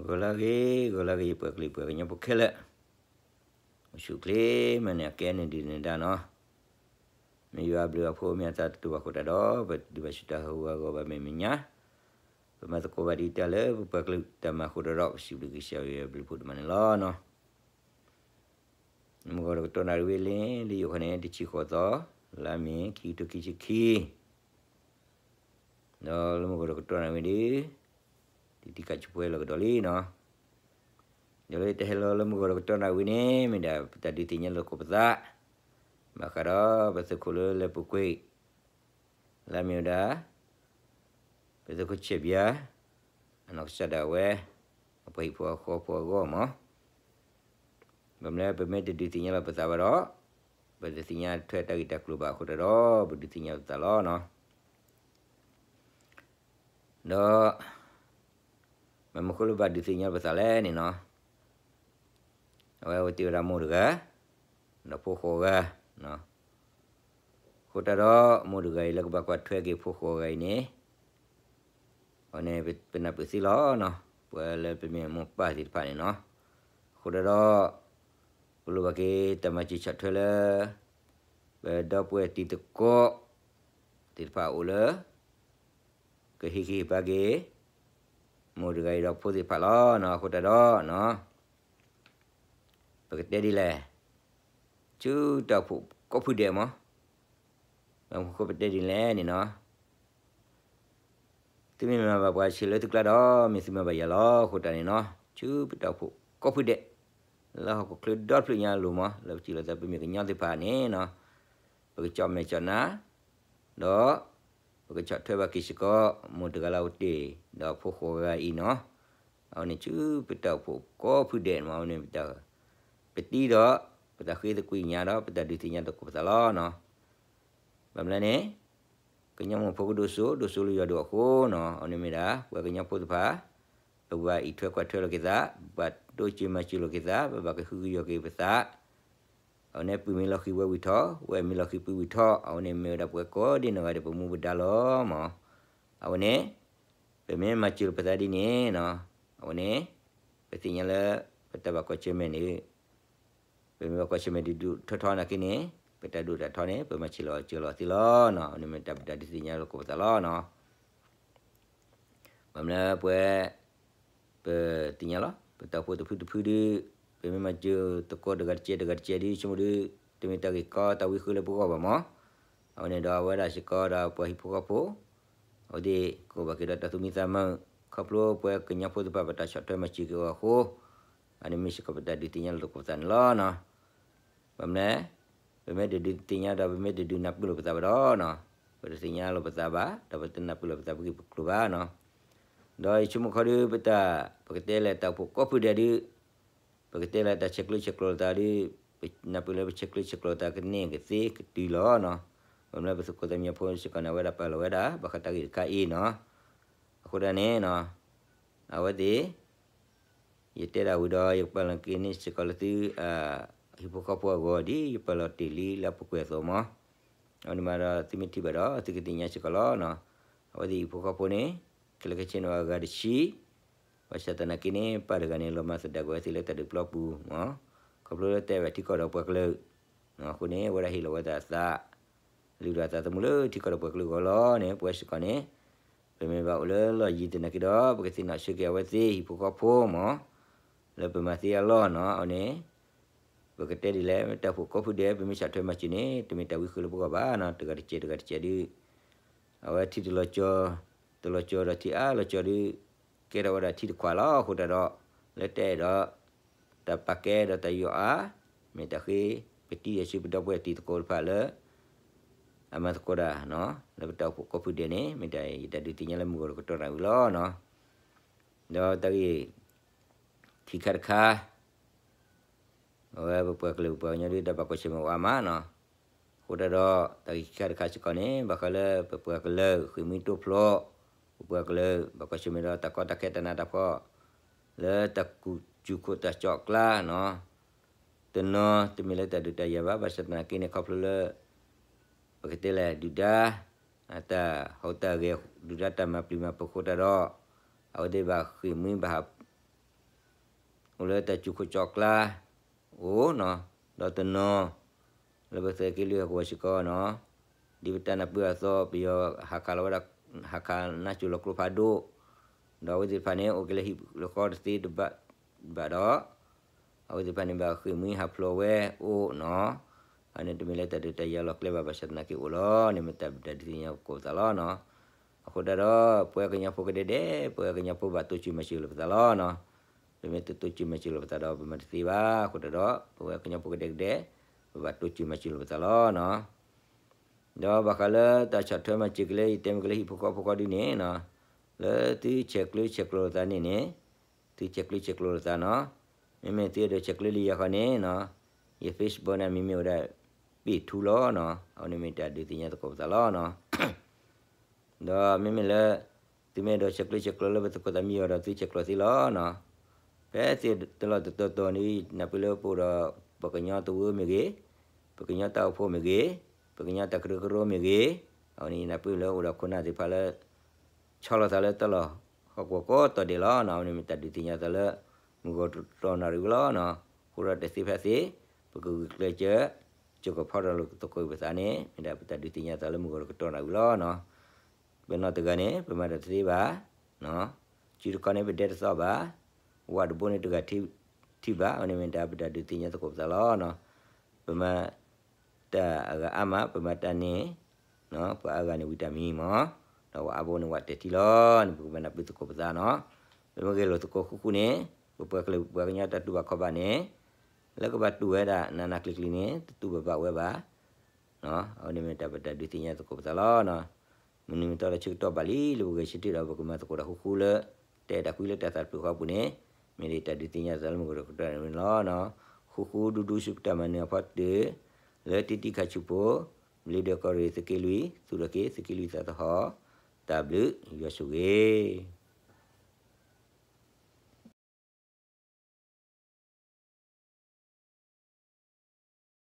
ဂီၤလၢအဂ့ၤ ဂီၤလၢအဂ့ၤ ယပှၤကလုာ်ပှၤကညီဖိခဲလၢာ်, အိၣ်ဆူၣ်အိၣ်ချ့ မ့ၢ်န့ၢ်အကဲန့ၢ်ဒုၣ်န့ၢ်ဒါနီၤ, မ့ၢ်ယွၤအဘျုးအဖှိၣ်မ့ၢ်အသးတတူၢ်ဘၣ်ဃိတးဒီး ပဒုးဘၣ်ဆူတၢ်ဟးဂီၤဂီၤဘၣ်မဲာ်မဲာ်ညါ, ပမၤသကိးဘၣ်ဒံးတၢ်လၢပပှၤကလုာ်တၢ်မၤအဃိတးဒီး ပစံးဘျုးကစၢ်ယွၤအဘျုးအဖှိၣ်ဒိၣ်မးန့ၣ်လီၤနီၤ. မုၢ်ဂီၤတကတီၢ်နၣ်ရံၣ်ဝဲလၢ လၢယိၤခီန့ၣ် တဆံဃိးသီ, လါမ့ၤ ခံကထိခံဆံခံ ဒီးလၢမုၢ်ဂီၤတကတီၢ်နၣ်ရံၣ်ဝဲဒီး တံၤတံၤကးဆူပှဲၤလီၤကဒီးလံနီၤ. ဒီးလၢတဟဲလီၤလၢမုၢ်ဂီၤတကတီၢ်နၣ်ရံၣ်ဝဲန့ၣ် မ့ၢ်ဒၣ်ပတၢ်ဒုးသ့ၣ်ညါလိာ်သကိးပသး, ဘၣ်ဃးဒီးပသုးခိၣ်လၢလဲၤပူၤကွံာ် လၢအမ့ၢ်ဝဲဒၣ် ပသုးခိၣ်ဆဲးဘျါ အနီၢ်ကစၢ်ဒၣ်ဝဲ အပှၤဟံၣ်ဖိဃီဖိအဂီၢ်မး, ဘၣ်မနုၤပမ့ၢ်တဒုးသ့ၣ်ညါလီၤပသးဘၣ်ဒီး ပတသ့ၣ်ညါထွဲတၢ်ဂ့ၢ်တၢ်ကျိၤဘၣ်အဃိတးဒီး ပဒုးသ့ၣ်ညါပသးလီၤနီၤ. ဒီး ဘၣ်မနုၤဃိလၢဘၣ်ဒုးသ့ၣ်ညါပသးလဲၣ်န့ၣ်နီၤ, အဝဲအဝဲတ့ဝဲဒၣ်မိၢ်တဂၤ ဒီးဖိဃိးဂၤ, အဃိတးဒီး မိၢ်တဂၤအံၤလၢကဘၣ်ကွၢ်ထွဲက့ၤဖိဃိးဂၤအံၤန့ၣ် အဝဲန့ၣ် ပနၢ်ပၢၢ်သ့လီၤနီၤ, ပှၤလၢပမ့ၢ်မိၢ်ပၢ်သ့ၣ်တဖၣ်န့ၣ်နီၤ, အဃိတးဒီး ပလိၣ်ဘၣ်က့ၤတၢ်မၤစၢၤဆီၣ်ထွဲလၢ ပဒီပုၢ်ဝဲၢ်တံၤသကိး သ့ၣ်တဖၣ်အအိၣ်လၢ ကဟ့ၣ်ဂံၢ်ဟ့ၣ်ဘါက့ၤ မိၢ်တဂၤအံၤဒီးဖိသ့ၣ်တဖၣ်လီၤနီၤ, အဃိတးဒီး ပကတဲဒ်လဲၣ်, ဆူတၢ်အိၣ်ဖှိၣ်ကိးဖုဒဲးမး, ဘၣ်မနုၤဃိပတဲဒ်လဲၣ်န့ၣ်နီၤ, သုမ့ၢ်မၤဘၣ်ပှၤဆံးလၢသုကျါဒီး မ့ၢ်သုမၤဘၣ်ယၤလီၤ, အဃိတၢ်န့ၣ်နီၤ ဆူပတၢ်အိၣ်ဖှိၣ်ကိးဖုဒဲး လၢဟီၣ်ခိၣ်ချၢဒီတဖျၢၣ်ညါအလိၤမး လၢပစံးလီၤသးပမ့ၢ်ကညီသ့ၣ်တဖၣ်န့ၣ်နီၤ, ပကကၠီၣ်မဲာ်ကၠီၣ်နါ ဒီး ပကဆီၣ်ထွဲဘၣ်က့ၤစ့ၢ်ကီး မိၢ်တဂၤလၢအအိၣ်တ့ၢ် ဒီးဖိဃိးဂၤအံၤနီၤ, အဝဲန့ၣ်ဆူပတၢ်အိၣ်ဖှိၣ်ကိးဖုဒဲးမး အဝဲန့ၣ် ပတၢ် ပတံၢ်ဒီး ပတၢ်ဃ့သကွံာ်ညါဒီး ပတၢ်ဒုးသ့ၣ်ညါသကိးပသးလီၤနီၤ. ဘၣ်မနုၤလဲၣ်န့ၣ် ကညီမိၢ်ဖိကဒိၣ်စိ ဒိၣ်စိလၢယွၤဒိၣ်အဃိနီၤ, အဝဲန့ၣ်မ့ၢ်ဒၣ် ပှၤကညီဖိသ့ၣ်တဖၣ် ပဘၣ်အံးထွဲကွၢ်ထွဲလိာ်က့ၤသး, ပဘၣ်တိစၢၤမၤစၢၤလိာ်က့ၤသး, ပဘၣ်ကဟုကယာ်က့ၤပသး, အဝဲန့ၣ် ပုၢ်မ့ၢ်လီၤဃံၤဝဲၢ်ဝံၤထီၣ်, ဝဲၢ်မ့ၢ်လီၤဃံၤပုၢ်ဝံၤထီၣ်, အဝဲန့ၣ်မ့ၢ်ဝဲဒၣ်ပှၤကိးဒံနီၢ်ဂၤဒဲး ပမူပဒါလီၤမး. အဝဲန့ၣ် ပမ့ၢ်မၤစၢၤလိာ်ပသးဒ်န့ၣ်နီၤ, အဝဲန့ၣ် ပသ့ၣ်ညါလၢ ပတၢ်ဘၣ်ကွၢ်ဆၢၣ်မဲာ်န့ၣ် ပမ့ၢ်ဘၣ်ကွၢ်ဆၢၣ်မဲာ်ဒုးဒုးထီထီနာ်က့န့ၣ် ပတၢ်ဒိၣ်တၢ်ထီန့ၣ် ပမၤစၢၤလီၤစၢၤလီၤသ့လီၤနီၤ, အဝဲန့ၣ်မ့ၢ်တၢ်ဒုးသ့ၣ်ညါလိာ်သကိးပသးလီၤနီၤ. ဘၣ်မနုၤပဝဲ ပသ့ၣ်ညါလီၤ ပတၢ်အိၣ်ဖှိၣ်တဖုတဖုဒီး ပမ့ၢ်မၤစၢၤသကိးတဂၤတကဲးတဂၤတကဲးဒီး ဆိကမိၣ်ဒီး တမ့ၢ်တၢ်ဂ့ၢ်ကီတၢ်ဝံဃၢလၢပဂီၢ်ဘၣ်မး. အဝဲန့ၣ်ဒီးအဝဲဒၣ်စ့ၢ်ကီးဒီးပှၤဟံၣ်ဖိဃီဖိ အဝဲသ့ၣ်ကအိၣ်ဘၣ်က့ၤဒီးတၢ်သူၣ်မံသးမုာ် ခီဖျိပဝဲကညီဖိသ့ၣ်တဖၣ် ပတၢ်ဆီၣ်ထွဲမၤစၢၤက့ၤအီၤအဃိ အန့ၣ်မ့ၢ်စ့ၢ်ကီးပတၢ်ဒုးသ့ၣ်ညါလိာ်သကိးပသးန့ၣ်လီၤနီၤ. ဘၣ်မနုၤလဲၣ် ပမ့ၢ်တဒုးသ့ၣ်ညါဒီး ပမ့ၢ်တဒုးနၢ်ပၢၢ်လိာ်ပသးဘၣ်ဒီးနီၤ ပတသ့ၣ်ညါလိာ်ပသးဘၣ် ဒီးပတနၢ်ပၢၢ်လိာ်ပသးပဂ့ၢ်ပကျိၤဘၣ်နီၤ. ဒီးယဆိကမိၣ်ခီဒီး ပတၢ် ပကတဲလၢတၢ်အိၣ်ဖှိၣ်ကိးဖုဒဲးဒီး ပကတဲလၢတၢ်ဆဲးကျၢဆဲးကျိးလိာ်သးဒီး ပနၢ်ပၢၢ်လၢပဆဲးကျၢဆဲးကျိးလိာ်သးကန့ၢ်ကသ့ကတုၤလီၤနီၤ. ဘၣ်မနုၤလၢပသုးခိၣ်သးမံဖိစ့ၢ်ကီးန့ၣ် အဝဲဒၣ်ပာ်လီၤဝဲဒၣ် ဘၣ်ဃးတၢ်ဂ့ၢ်တခါအံၤနီၤ. အဃိဒၣ်န့ၣ်နီၤ အဝဲသ့ၣ် ယတဲဒၣ်ဝံၤဒီး ယကပာ်လီၤက့ၤန့ၢ်စ့ၢ်ကီးလၢသု ဟံၣ်ဖိဃီဖိအဂီၢ် ဒ်ယပာ်လီၤတ့ၢ်လံလၢအပူၤကွံာ်အသိးမး. အဝဲန့ၣ်မးဒီး သုမ့ၢ်ထံၣ်ဘၣ်ဒီး သုကသ့ၣ်ညါစ့ၢ်ကီးလီၤနီၤ. အဝဲသ့ၣ်ဟံၣ်ဖိဃီဖိန့ၣ် ခဲလၢာ်ခဲဆ့န့ၣ် အဂၤတဆံ ဘၣ်ဆၣ်သနာ်က့န့ၣ် ပၢ်တဂၤန့ၣ် လီၤမၢ်သဒၣ်ကွံာ်ဝဲသ့ၣ်လၢတၢ်ဒုးပျီပူၤမး. ခီဖျိလၢတဲဘၣ်ထံကီၢ်ဒီးပှၤကလုာ် အဃိန့ၣ် အဝဲဒၣ်ဟ့ၣ်လီၤဝဲဒၣ်အသး လုၢ်ထီၣ်အသးသမူလၢထံကီၢ်ဒီးပှၤကလုာ်အဂီၢ်လီၤန့ၣ် ပဝဲစ့ၢ်ကီးန့ၣ် ပမ့ၢ်ဘၣ်အိၣ်လၢလီၢ်ယံၤသနာ်က့ဒီး ပကသ့ၣ်နီၣ်ဆၢက့ၤအဝဲသ့ၣ်ဟံၣ်ဖိဃီဖိမး လၢပမၤသ့အလီၢ်နီၤ. အဝဲန့ၣ် ပကတဲဒ်လဲၣ် မ့ၢ်တၢ်အိၣ်ဖှိၣ်ကိးဖုဒဲး ပမ့ၢ်ဆီၣ်ထွဲမၤစၢၤန့ၣ် တမ့ၢ်တၢ်ဝံဃၢလၢပဂီၢ်ဘၣ်နီၤ. တဂၤတကဲးတဂၤတကဲးဒီး အဝဲထံတလီၤကၠီၤ တလီၤကၠီၤဒီးထံအါလီၤကၠီၤဒီး ကဲထီၣ်ဝဲဒၣ်ထံတခွးလီၤ. အဃိတၢ်ဒီး လၢတဲဒီး တၢ်ပာ်ကဲဒီးတၢ်ယီၣ်အါ မ့ၢ်တၢ်ဃ့ ပတံၢ်အီၤဆူပဒီပုၢ်ဝဲၢ်တံၤသကိးတဖၣ်လၢ အမၤသကိးတၢ်နီၤ လၢပတၢ်အိၣ်ဖှိၣ်ကိးဖုဒဲးန့ၣ် မ့ၢ်တၢ်ယတၢ်ဒုးသ့ၣ်ညါလၢမုၢ်ဂီၤတကတီၢ်နၣ်ရံၣ်လီၤနီၤ. ဒီးတၢ်ဂ့ၢ် ခံခါတခါ အဝဲပပှၤကလုာ်ပပှၤကညီဒုးတၢ်ဘၣ်ကွၢ်ဆၢၣ်မဲာ်အိၣ်အါမးနီၤ. အဃိတၢ်ဒီး တၢ်ဂ့ၢ်ခံခါတခါစ့ၢ်ကီးန့ၣ် ဘၣ်ဃးလၢပပှၤကလုာ်ဃ့ၢ်မှံတိဖျိ ပပှၤကလုာ် ဘၣ်ကွၢ်ဆၢၣ်မဲာ်ဒီးတၢ်ကီတၢ်ခဲတၢ်နးတၢ်ဖှီၣ် လၢတၢ်ကူၣ်စူၢ်ခိၣ်တၢ်ကၠီၣ်အကျါနီၤ. တနီၤတမ့ၢ်လၢတၢ်ဒုးတၢ်ယၤဘၣ် ဘၣ်ဆၣ်သနာ်က့န့ၣ် ခီဖျိလၢ ပကတဲလဲၣ် ဒုၣ်ဒါ အတၢ်ဟူးတၢ်ဂဲၤ ဒုၣ်ဒါတၢ်မၤပျံၤမၤဖုးအဃိတၢ်ဒီး အဝဲသ့ၣ်ဘၣ်ဃ့ၢ်မှံဘၣ်ဟး အိၣ်လၢတၢ်စူၤခိၣ်ကၠီကျါ အိၣ်နီၤ, ဒီးတနီၤ လၢပသုးက့လွံၢ်ဟီၣ်ကဝီၤစ့ၢ်ကီးနီၤ, ဒ်ပတၢ်နၢ်ပၢၢ်အသိး ပယီၤဟးခးလီၤဝဲဒၣ် ဟးခးနါစိၤလီၤကျိဖးဒိၣ်, ဒီးအဝဲသ့ၣ်တဖၣ်န့ၣ် အိၣ်က့ၤလၢဟံၣ်လၢဃီတသ့တဘၣ်ဘၣ်ဒီး အဝဲသ့ၣ်တဖၣ်န့ၣ် ဘၣ်ဃ့ၢ်မှံဟးဖျိးဝဲအိၣ်နီၤ, အန့ၣ်တမ့ၢ်လၢတၢ်ဒုးတၢ်ယၤလီၤကျဲဘၣ် ဘၣ်ဆၣ်သနာ်က့အိၣ်လီၤန့ၣ် မ့ၢ်တၢ်ဒုးတၢ်ဒုးသ့ၣ်ညါသကိးပသးလီၤနီၤ. အဃိတၢ်ဒီး ပဝဲကညီဖိကဒဲကဒဲ ပဝဲကညီဖိဘၣ်တိစၢၤမၤစၢၤလိာ်ပသးလီၤနီၤ. ပမ့ၢ်တတိစၢၤမၤစၢၤလိာ်ပသးဒီး ပမၤတသ့ဘၣ်. အဃိတၢ်ဒီး ပဝဲကညီဖိကဒဲကဒဲ ပဘၣ်တိစၢၤမၤစၢၤလိာ်ပသးလီၤနီၤ. ဒီးဘၣ်ဃးလၢတၢ်ဆီၣ်ထွဲမၤစၢၤက့ၤလၢ ယတဲမ့ၢ်က့ၤလၢဟံၣ်ဖိဃီဖိဃီဒုန့ၣ်နီၤ, လၢသုဆဲးကျၢဆဲးကျိးလိာ်သးန့ၣ်န့ၣ်, သုဆဲးကျၢဆဲးကျိးလိာ်သးနီၤ. မ့မ့ၢ်သုအဲၣ်ဒိးဆဲးကျၢလၢယၤဃီန့ၣ်နီၤ, ယ Facebook န့ၣ် မ့မ့ၢ်ဝဲဒၣ် ပ့ၢ်ထူလီၤနီၤ. အဝဲန့ၣ်မ့ၢ်တၢ်ဒုးသ့ၣ်ညါသကိးပသးလီၤနီၤ. ဒီးမ့မ့ၢ်လၢ သုမ့ၢ်အဲၣ်ဒိးဆဲးကျၢဆဲးကျိးလၢပသကိးသးမံယီၤဒီး သုဆဲးကျိးသ့လီၤနီၤ. ဖဲသ့ၣ်တလီၢ်တတီၤတီၤန့ၣ် နၢ်ပၢၢ်လၢပအိၣ်ဒီး ပကညီတဝၢမ့ၢ်ဂ့ၤ, ပကညီတၢ်အိၣ်ဖှိၣ်မ့ၢ်ဂ့ၤ, ပကညီတၢ်ကရၢကရိမ့ၢ်ဂ့ၤ, အဝဲန့ၣ်နၢ်ပၢၢ်လၢအိၣ်ဒီးခိၣ်နၢ်သ့ၣ်တဖၣ်လၢ ဆီလီၤသးလၢတၢ်လီၢ်ဟီၣ်ကဝီၤကိးတီၤဒဲးလီၤနီၤ. အဝဲန့ၣ်မ့ၢ်တၢ်ဒုးသ့ၣ်ညါသးလၢ မုၢ်ဂီၤတတြီနၣ်ရံၣ်ဝဲလီၤနီၤ. အဃိဒီးတသ့ဖဲသ့ ပကဂုာ်ကျဲးစၢး စ့ၢ်ကီးဖီၣ်ထီၣ်လိာ်သကိးပသးန့ၣ် မ့ၢ်ဒၣ်ပတၢ်ဒုးသ့ၣ်ညါသးလၢမုၢ်ဂီၤတကတြီနၣ်ရံၣ်လီၤနီၤ. ပနီၢ်တဂၤန့ၣ် ပမၤတၢ်တသ့ဘၣ်, စုတခီန့ၣ် ပဒဲတသီၣ်ဘၣ်, ဝးတဘိန့ၣ်တဂၤထံၣ်ဘၣ်, အဝဲန့ၣ်မ့ၢ်ဒၣ်ပတၢ်ဒုးသ့ၣ်ညါသကိးပသးလီၤနီၤ. ပမၤ တၢ်အဂၤအါမး ပမၤတၢ်န့ၣ် ပှၤအါဂၤန့ၣ်ဝံၤတၢ်မံမး, ဒီးဝဲအါဘိန့ၣ်ဝဲတဲာ်ထံလီၤန့ၣ် ပကမၤနၢ်ပၢၢ်သကိးပသးနီၤ. ပမ့ၢ်ဂဲၤလိာ်သကိးဃူဃူန့ၣ် ပပှၤကလုာ်ပှၤကညီတၢ်တူၢ်ဘၣ်ခီၣ်ဘၣ်န့ၣ် လၢကဘၣ်တူၢ်ဝဲဒၣ်နးနးကျံၤကျံၤန့ၣ် တတူၢ်ဘၣ်ဘၣ်ဝဲဘၣ်. အဝဲန့ၣ်မ့ၢ်တၢ်ပတၢ်ဒုးသ့ၣ်ညါသကိးပသးလီၤ. မုၢ်နံၤမုၢ်သီဒီးဆၢကတီၢ်ဘၣ်လံ လၢပဂဲၤဆၢထၢၣ်ဒီးပကမၤသကိးတၢ်ဃူဃူလၢ တၢ်အဲၣ်တၢ်ကွံလၢတၢ်သးတဖျၢၣ်ဃီအပူၤန့ၣ် မ့ၢ်ဒၣ်တၢ်ဒုးသ့ၣ်ညါသးလၢမုၢ်ဂီၤတကတြီန့ၣ်လီၤ. ဃူဃူဒူဒူဆူပတၢ်မၤနၢၤအဖီတၢၢ် လၢတံတံခါဆူၣ်ဖိ ဘျ့ဒွဲၣ်ကီၢ်ရ့ၣ်သုးက့လွံၢ် သူၣ်ထီၣ်က့ၤသုးက့လွံၢ်သးသဟီၣ် တၢ်ဘျုးယွၤဆိၣ်ဂ့ၤ